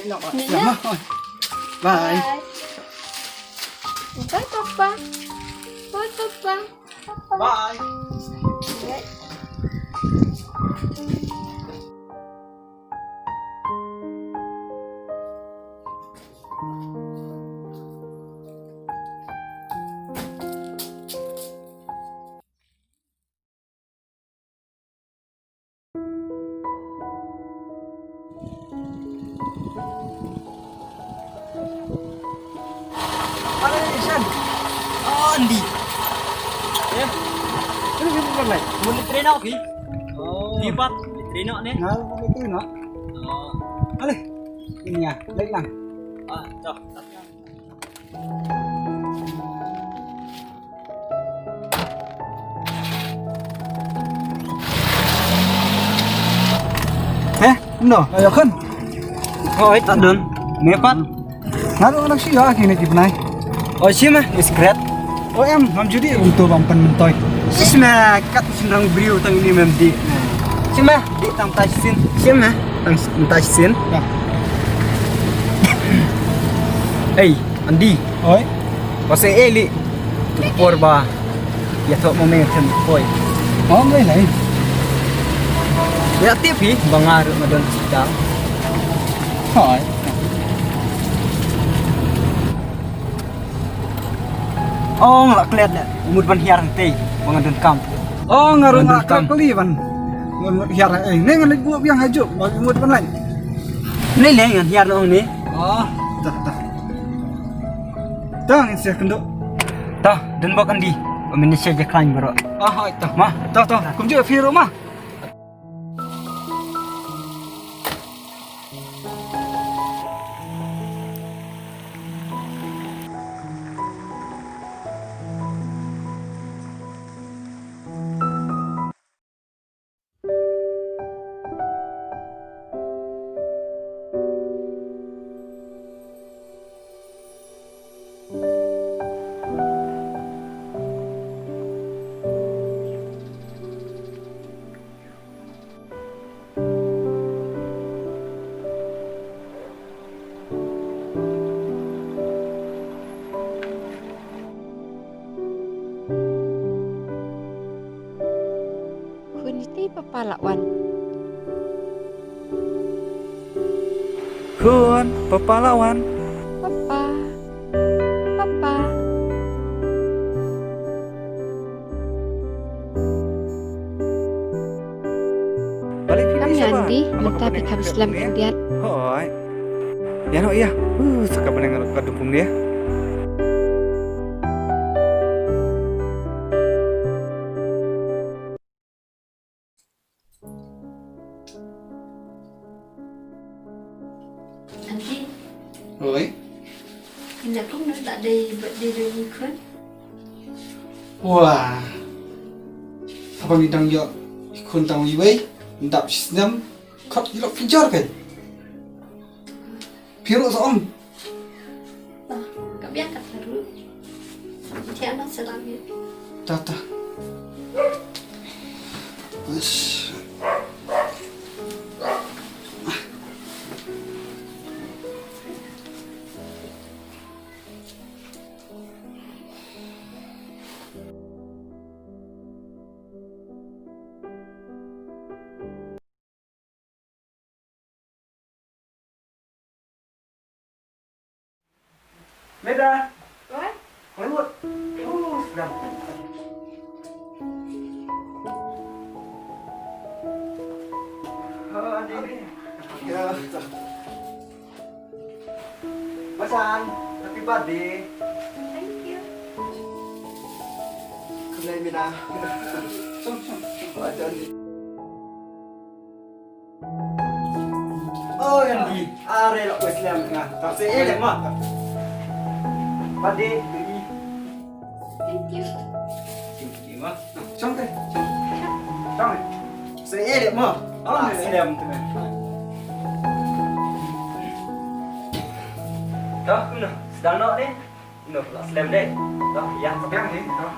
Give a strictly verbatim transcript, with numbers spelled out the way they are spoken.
Nina. Bye. Bye, Papa. Bye, Papa. Bye. Ano ni, Shan? Oh, Andy. Eh? Ano yung problema? Muli train ako, eh. Oh. Lipat, muli train ako, eh. Nga, muli train ako. Oh. Ale, ini ya, late lang. Ah, ito. He, no. Ayo kan. Oi, ta don. Me pat. Nga ruh nga dang shu ïoh ïa kine ki bnai. Oi, shim ma, is great. O em, ngam ju dih kumto ba ym pynmyntoi. Shim ma, kat shin rang briew tang ine mem dih. Shim ma, dih tang mynta shisien. Shim ma, tang mynta shisien. Ei, Andy. Oi. Ba sa ei leh. Tu por ba ïathoh ma me khlem poi. Ym lei lei. Ïa tip hi ba nga ruh nga don shisha. Hooid. Ong la klet leh, mut ban hiar hangtei ba nga donkam. Ong nga ruh nga klet kali ban. Ngan mut hiar eh ne ngan leit buh biang hajuh ba mut ban leit. Lei lei ngan hiar ong ne. Oh, dah dah. Tang in siah kynduh. Tah, dun bok Andy. Ba mynne sha Jakhlain baroh. Ah, hooid tah. Ma. Tah tah. Kumjuh phi ruh ma. Khun, ïa tei papa la wan. Khun, papa la wan. Papa. Papa. Balei phi leh sha ba? Kam ïa Andy, mynta phi kham slem khyndiat. Hooid. Ïa noh ïa. Uh, sa ka bneng ka dum kumne. Andy. Oi. Ynda kumno, la dei birthday jong i khun? Wah. Haba ngi dang ïoh i khun tang iwei, ym dap shi snem, khot i lok pynjor kai. Phi ruh sa ong. Ka biang kata ruh. Thiah na salam ïa. Ta ta. Bas. Meda. What? Hollywood. Oh, sedap. Oh, Andy. Ya. Masan, happy birthday. Thank you. Khublei mina. Song, song, song. Oh, Andy. Oh, Andy. Are la khublei mina. Tang sa ei leh ma. Birthday, baby. Thank you. Thank you ma. Song te. Song. Song. Sa ei leh ma. Oh, la slem te ma. Dah, kumno? Sdang noh ne? Kumno, la slem de? Dah, ïa, sdang ne? Dah.